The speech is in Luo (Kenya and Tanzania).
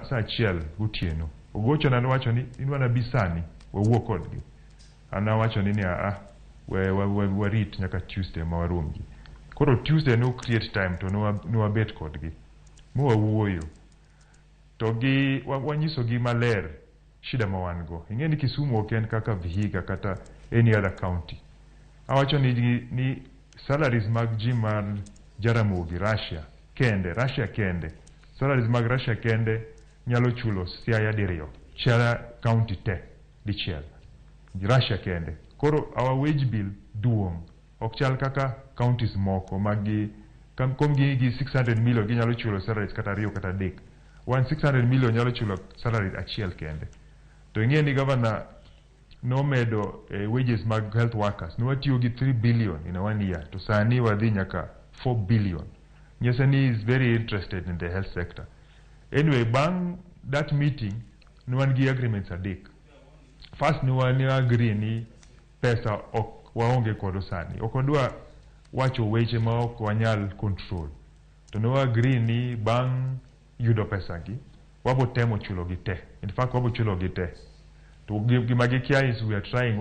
saa 1 gotieno. Ogochona nowacho ni idwa nabi sani wawuo kodgi. An awacho ni a we, we, we, warit nyaka Tuesday ma warom gi. Koro Tuesday no create time to nwabet kodgi mwawuoyo to gi wanyisogi maler shida ma wan go. Ing'e ni Kisumu ok en kaka Vihiga kata any other county. Awacho ni salaries mag ji mar Jaramogi, Russia kende, Russia kende, salaries mag Russia kende nyalo chulo Siaya diriyo, Siaya county te dichiel. Russia kende. Koro our wage bill duong'. Ok chal kaka counties moko mag gi kom gi 600 million ginyalo chulo salaries kata ariyo kata adek. Wan 600 million nyalo chulo salary achiel kende. To ing'e ni governor nomedo wages mag health workers. Ne watiyo gi 3 billion in a one year. To sani wadhi nyaka 4 billion. Nyiso ni is very interested in the health sector. Anyway, bang' that meeting, ne wan gi agreements adek. First ne wan agree ni pesa ok waonge kodo sani. Ok wadwa wacho weche ma ok wanyal control. To ne wa agree ni bang' yudo pesa gi, wabo temo chulo gi te. In fact, wabo chulo gi te. To gima gikia is we are trying.